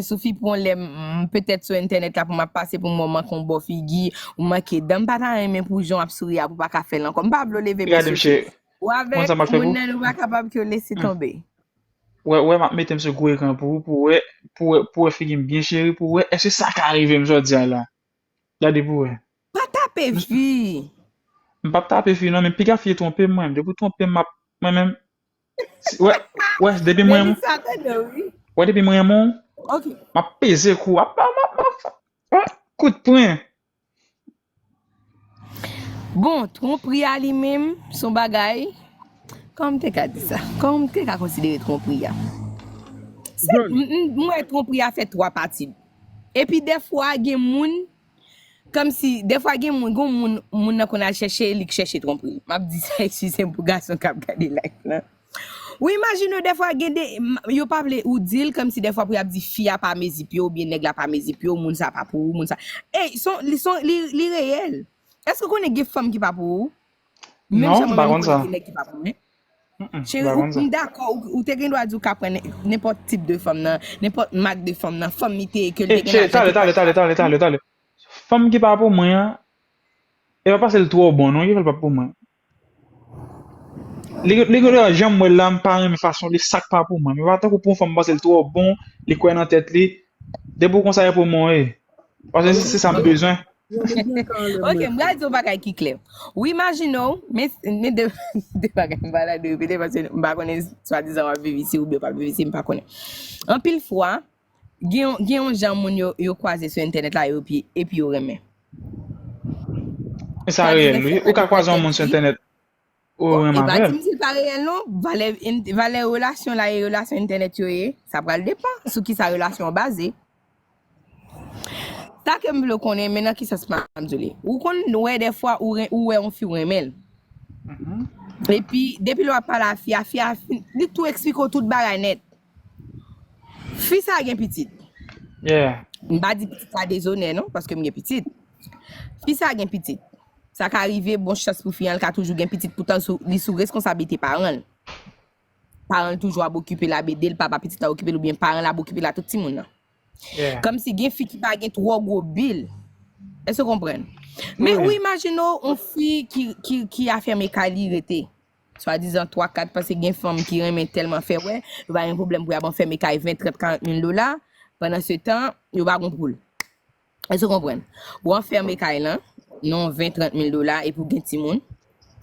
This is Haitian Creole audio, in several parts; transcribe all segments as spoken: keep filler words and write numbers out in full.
sou fi pou yon lè, m, petèt sou entènèt la pou m ap pase pou m wè w manke yon bò figi, ou manke dan, m pa ta renmen pou jan w ap souri a pou w pa ka fè l ankò. M pa vle w leve men sou fi. Ou avèk moun nan, nou pa kapab ke w lese tonbe. Wè, wè, m ap mete m sou gwo ekran pou ou, pou wè, pou wè, pou wè figi m byen cheri, pou wè èske sa ka rive m jodi a la. Gade pou wè. Pa tape fi. M p ap tape fi non, men piga fi twonpe m mwen, depi w twonpe m, m ap, mwen menm, wè, wè, depi m renmen w, wè, depi m renmen w, m ap peze kou, ap, ap, ap, ap, wè, kout pwen. Bon, twonpri a li menm, se yon bagay, kòman m te ka di sa? Kòman m te ka konsidere twonpri a? Se, m, m, m wè twonpri a fè twa pati. Epi dèfwa, gen moun, kòmsi, dèfwa gen moun, gon moun, moun nan konn al chèche, li k chèche twonpri. M ap di sa, eskize m pou gason k ap gade live lan. Ou imajine w dèfwa gen de, m, yo pa vle ou di l, kòmsi dèfwa pou y ap di fi a pa mezi pye w, oubyen nèg la pa mezi pye w, moun sa pa pou ou, moun sa. Ey, son, li, son, li, li reyèl. Èske w konnen gen fanm ki pa pou ou? Menm jan mwen menm m konnen gen nèg ki pa pou mwen. Cheri, m dakò, ou, ou te gen dwa di w ka pran nenpòt tip de fanm nan, nenpòt mak de fanm nan, fanm li te ye, ke l te gen lajan, te pa gen lajan. Fanm ki pa pou mwen an, e pa paske l twò bon non ki fè l pa pou mwen. Li, li gen dwa janm wè l la, m pa renmen fason li, sa k pa pou mwen. Men pa tankou pou yon fanm panse l twò bon, li kwè nan tèt li. Depi w konsa e pou mwen w ye. Paske se, se sa m bezwen. Ok, m pral di yon bagay ki klè. Ou imajine w, men, men de, de bagay m pa la de repete paske m pa konnen swadizan w ap viv isi oubyen w p ap viv isi, m pa konnen. Anpil fwa, gen, gen yon jan moun yo, yo kwaze sou entènèt la epi, epi yo renmen. E sa reyèl, wi. Ou ka kwaze yon moun sou entènèt. Ou renmen avè l. Bon, e pa di m si l pa reyèl non. Valè, valè relasyon la e relasyon entènèt yo ye, sa pral depann sou kisa relasyon an baze. Sa ke m vle w konnen, men nan ki sans m ap di w li. Ou konn wè dèfwa ou, ou wè yon fi ou renmen l. Epi, depi lè w ap pale a fi a, fi a, li tou eksplike w tout bagay nèt. Fi sa gen pitit. M pa di pitit sa dezonè non, paske m gen pitit. Fi sa gen pitit. Sa ka rive, bon chans pou fi an, li ka toujou gen pitit, poutan li sou reskonsablite paran l. Paran l toujou ap okipe l, ap ede l, papa pitit la okipe l, oubyen paran l ap okipe l ak tout timoun nan. Kòmsi gen fi ki pa gen twò gwo bil. Èske w konprann? Men ou imajine w, yon fi ki, ki, ki afème kay li rete. Swadizan twa, kat, paske gen fanm ki renmen tèlman fè wè, yo pa gen pwoblèm pou y ap anfème kay ven, trant, karant mil dola. Pandan se tan, yo pa gon poul. Èske w konprann? Ou anfème kay lan, nan yon ven, trant mil dola, epi w gen timoun,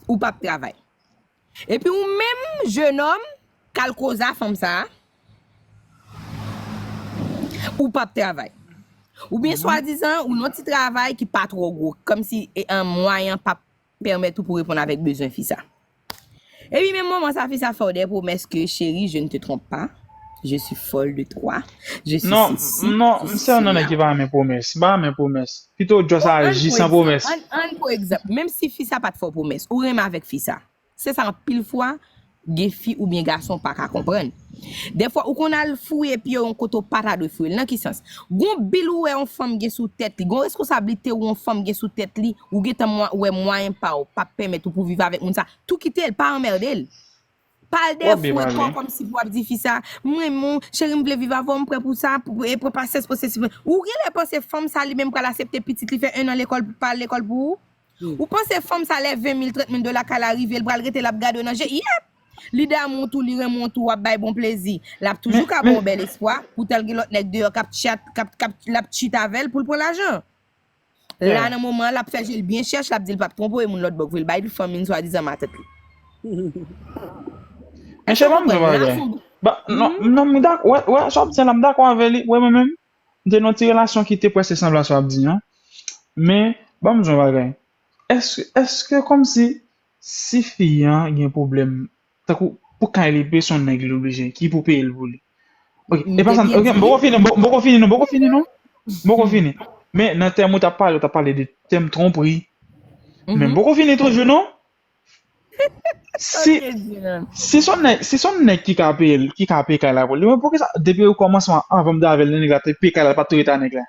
ou p ap travay. Epi ou menm, jenòm, k al koze a fanm sa a, ou p ap travay. Oubyen swadizan, ou nan yon ti travay ki pa twò gwo, kòmsi e, an, mwayen an p ap pèmèt ou pou reponn avèk bezwen fi sa. Epi menm moman sa, fi sa fè w de pwomès ke, chérie, je ne te trompe pas, je suis folle de toi, je suis ceci, je suis cela. Non, non, m se yon nèg ki pa renmen pwomès. M pa renmen pwomès. Pito w just aji san pwomès. Ann, ann pou egzanp, menm si fi sa pa t fè w pwomès, ou renmen avèk fi sa. Se sa anpil fwa, gen fi oubyen gason pa ka konprann. Dèfwa, ou konn al fouye pye w yon kote w pa ta dwe fouye l. Nan ki sans? Gon bil ou wè yon fanm gen sou tèt li, gon reskonsablite ou yon fanm gen sou tèt li, ou gentan mwa, wè mwayen pa w p ap pèmèt ou pou viv avèk moun sa, tou kite l, pa anmède l. Pa al defouye kò w kòmsi pou w ap di fi sa, m renmen w, cheri, m vle viv avè w, m prè pou sa, pou, e pou pasyans, pwosesis. Ou genlè panse fanm sa li menm pral aksepte pitit li fè en an lekòl, pa al lekòl pou ou? Ou panse fanm sa lè ven mil, trant mil dola kay la rive, l pral rete l ap gade w nan je? Yep! Li damou w tou, li renmen w tou, w ap bay bon plezi. L ap toujou ka ba w bèl espwa, poutan l gen lòt nèg deyò k ap chat, k ap, k ap, l ap cheat avè l pou l pran lajan. La nan moman an, l ap fè je l byen chèch, l ap di l p ap twonpe w, e moun lòt bò k vle l bay fanmi l swadizan matant li. Mesye, ban m di w yon bagay. Non, non, m dakò, wè, wè, sa w ap di la, m dakò avè li, wè, mwen menm. M te nan yon ti relasyon ki te prèske sanble a sa w ap di an. Men, ban m di w yon bagay. Èske, èske kòmsi si fi an gen pwoblèm, tankou pou kay li peye se yon nèg li oblije, ki pou peye l pou li? Ok, e pa sa, ok, m poko fini, m poko fini non, m poko fini non. M poko fini. Men nan tèm ou t ap pale, ou t ap pale de tèm twonpri. Men m poko fini toujou non. Si, si se yon nèg, si se yon nèg ki ka peye l, ki ka peye kay la pou li, men poukisa depi okòmansman, anvan m te avè l, nèg la te peye kay la, l pa t tou rete a nèg la?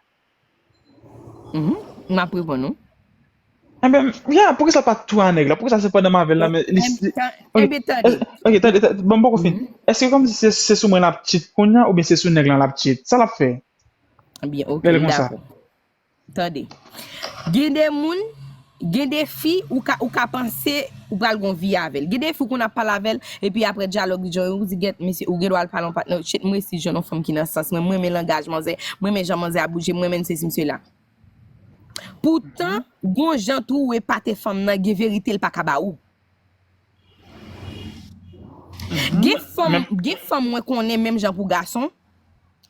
M ap reponn ou. Enben, yeah, poukisa l pa t tou a nèg la? Poukisa se pandan m avè l la, men li. Enben, tande. Ok, tande, tande, ban m poko fini. Èske kòmsi se, se sou mwen l ap cheat kounye a, oubyen se sou nèg la l ap cheat? Sa l ap fè? Byen, ok, m dakò. Tande. Gen de moun, gen de fi, ou ka, ou ka panse ou pral gon vi avè l. Gen de fi ou konn ap pale avè l, epi apre dyalòg li, jan ou di, gèt, mesye, ou gen dwa al pale yon patnè, shit, m resi jwenn yon fanm ki nan sans mwen, m renmen langaj manzè, m renmen jan manzè a bouje, m renmen sesi, m sela. Poutan, gon jan tou ou epate fanm nan, gen verite l pa ka ba ou. Gen fanm, gen fanm mwen konnen menm jan pou gason,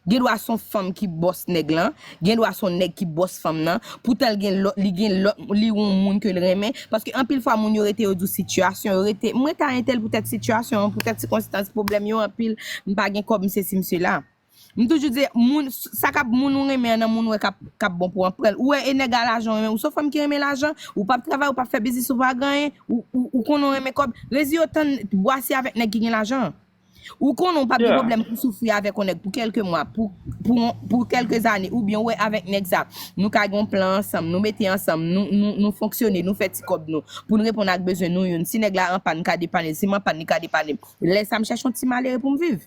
gen dwa se yon fanm ki bòs nèg lan, gen dwa se yon nèg ki bòs fanm nan, poutan l gen lòt, li gen lòt, li yon moun ke l renmen, paske anpil fwa moun yo rete yo di w sitiyasyon, yo rete, mwen ta entèl poutèt sitiyasyon an, poutèt sikonstans, pwoblèm yo anpil, m pa gen kòb, m sesi, m sela. M toujou di, moun, sa k ap moun ou renmen an nan moun ou wè k ap, k ap bon pou an, pran l. Ou wè, e nèg a lajan w renmen, ou se yon fanm ki renmen lajan, ou p ap travay, ou p ap fè biznis, ou pa gen anyen, ou, ou, ou konnen w renmen kòb, rezi yo tann bwase avèk nèg ki gen lajan. Ou konnen w p ap gen pwoblèm pou soufri avèk yon nèg pou kèlke mwa, pou, pou, pou kèlke zane, oubyen w wè avèk nèg sa, nou ka gen yon plan ansanm, nou mete ansanm, nou, nou, nou fonksyone, nou fè ti kòb nou, pou n reponn ak bezwen nou youn. Si nèg la an pàn, n ka depanne l, si m an pàn, li ka depanne m. Lè sa, m chèche yon ti malere pou m viv.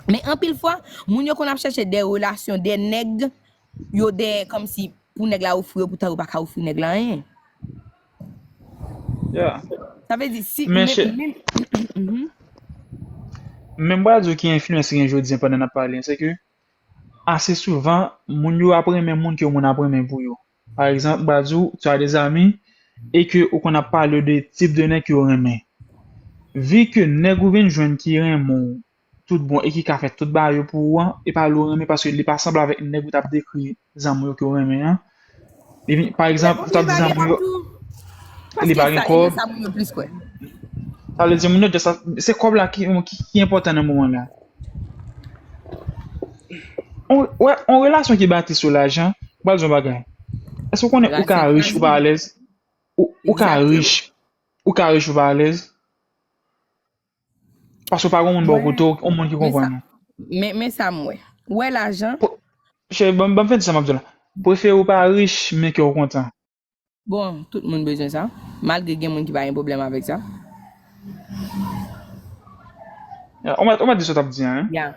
Men anpil fwa, moun yo konn ap chèche de relasyon, de nèg, yo de kòmsi pou nèg la ofri yo, poutan yo pa ka ofri nèg la anyen. Yeah. Sa vle di, si, Men men, chè- men, mhm. Men m pral di w ki enfliyans ki gen jodi an pandan n ap pale an, se ke ase souvan, moun yo ap renmen moun ke moun ap renmen pou yo. Pa egzanp, m pral di w, tu as des amis, e ke ou konn ap pale de tip de nèg ke w renmen. Vi ke nèg ou vin jwenn ki renmen w tout bon e ki ka fè tout bagay yo pou ou an, e pa li w renmen paske li pa sanble avèk nèg ou t ap dekri zanmi w yo ke w renmen an. Li vin, pa egzanp, ou t ap di zanmi w yo, li pa gen kòb. Sa vle di moun yo just ap, se kòb la ki, ki, ki enpòtan nan moman la. On, wè, on relasyon ki bati sou lajan, m pral di w yon bagay. Èske w konnen ou ka rich ou pa alèz? Ou, ou ka rich, ou ka rich ou pa alèz? Paske w pa gen yon moun bò kote w, yon moun ki konprann ou. Men, men sa m wè. Ou wè lajan? Cheri, ban m, ban m fè di sa m ap di w la. Prefere w pa rich, men ke w kontan. Bon, tout moun bezwen sa. Malgre gen moun ki pa gen pwoblèm avèk sa. Ya, ou mèt, ou mèt di sa w t ap di an, hein? Ya.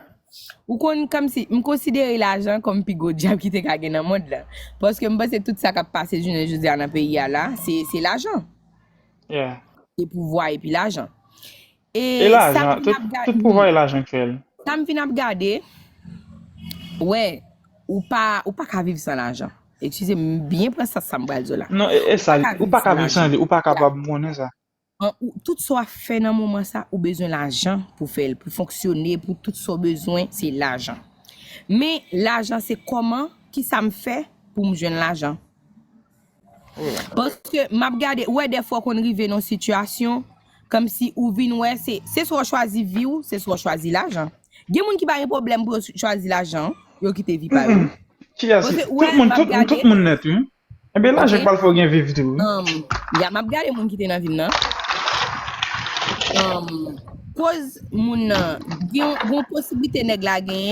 Ou konn kòmsi, m konsidere lajan kòm pi gwo dyab ki te ka gen nan mond lan. Paske m panse tout sa k ap pase jounen jodi a nan peyi a la, se, se lajan. Yeah. Se pouvwa epi lajan. E lajan, tout, tout pouvwa e lajan k fè l. Sa m vin ap gade, wè, ou pa, ou pa ka viv san lajan. Eskize m, byen pran sans sa m pral di w la. Non, e, e sa, ou pa ka viv san li, ou pa kapab, m konnen sa. An, ou, tout sa w ap fè nan moman sa, ou bezwen lajan pou fè l, pou fonksyone, pou tout sa w bezwen, se lajan. Men, lajan se kòman, kisa m fè pou m jwenn lajan. Paske m ap gade, ou wè, dèfwa w konn rive nan yon sitiyasyon, kòmsi ou vin wè, se, se swa w chwazi vi w, se swa w chwazi lajan. Gen moun ki pa gen pwoblèm pou yo chwazi lajan, yo kite vi pa yo. Kiyès? Tout moun, tout, tout moun nèt, wi. Enben, lajan k pral fè w gen viv tou, wi. Um, ya, m ap gade moun ki te nan vi m nan. Um, koz moun nan, gen yon posiblite nèg la genyen,